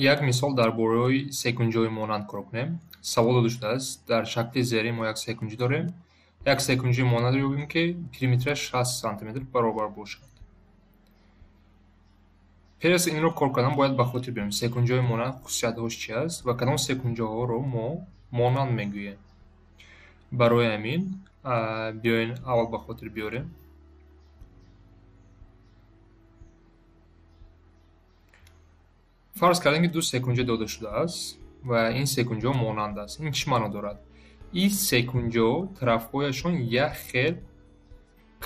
Як мисол дар бораи секунҷои монанд кор кунем. Савол дода шудааст. Дар шакли зерин мо як секунҷӣ дорем. Як секунҷии монандро ёбем, ки периметраш 60 сантиметр баробар бошад. Пеш аз инро кор кардан бояд ба хотир биёрем секунҷои монанд хусусиятҳош чи аст ва кадом секунҷоҳоро мо монанд мегӯем. Барои ҳамин биёен аввал ба хотир биёрем. Фарз кардем, ки ду секунҷа дода шудааст ва ин секунҷо монанд аст. Ин чӣ маъно дорад? Ин секунҷо тарафҳояшон як хел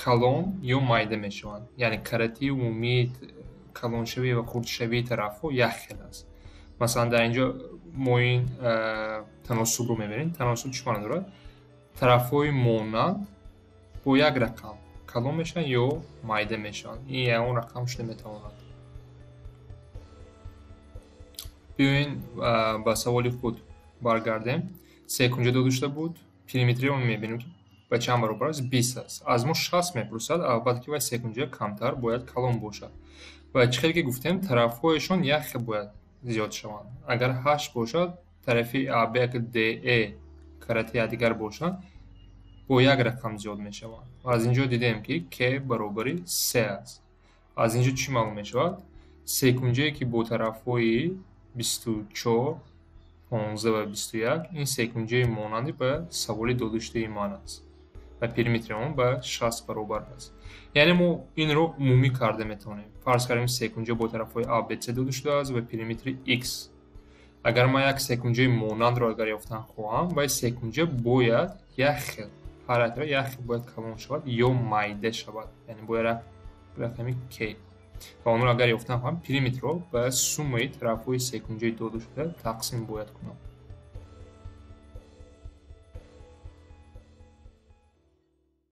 калон ё майда мешаванд. Яъне каратии умумии калоншавӣ ва хурдшавии тарафҳо як хел аст. Масалан, дар инҷо мо ин таносубро мебинем. Таносуб чӣ маъно дорад? Тарафҳои монанд бо як рақам калон мешаванд ё майда мешаванд. Ин ягон рақам шуда метавонад. Биёен ба саволи худ баргардем. Секунҷа дода шуда буд. Периметриро мебинем, ки ба чанд баробар аст? 20 аст. Аз мо 60 мепурсад, албатта ки вай секунҷа камтар бояд калон бошад. Ва чӣ хеле ки гуфтем, тарафҳояшон як хел бояд зиёд шаванд. Агар 8 бошад, тарафи АБ агар ДЕ карати якдигар бошанд, бо як рақам зиёд мешаванд. Ва аз инҷо дидем, ки К баробари 3 аст. Аз инҷо чӣ маълум мешавад? Секунҷае, ки бо тарафҳои 24, 15 ва 21, ин секунҷаи монанди ба саволи додашудаи ман аст ва периметри он ба 60 баробар аст. Яъне мо инро умумӣ карда метавонем. Фарз кардем, секунҷа бо тарафҳои А, Б, С дода шудааст ва периметри X. Агар ман як секунҷаи монандро агар ёфтан хоҳам, вай секунҷа бояд як хел, ҳар як тараф як хел бояд калон шавад ё майда шавад. Яъне бояд рақами К. Ва онро агар ёфтан хоҳам, периметрро ба суммаи тарафҳои секунҷаи додашуда тақсим бояд кунам.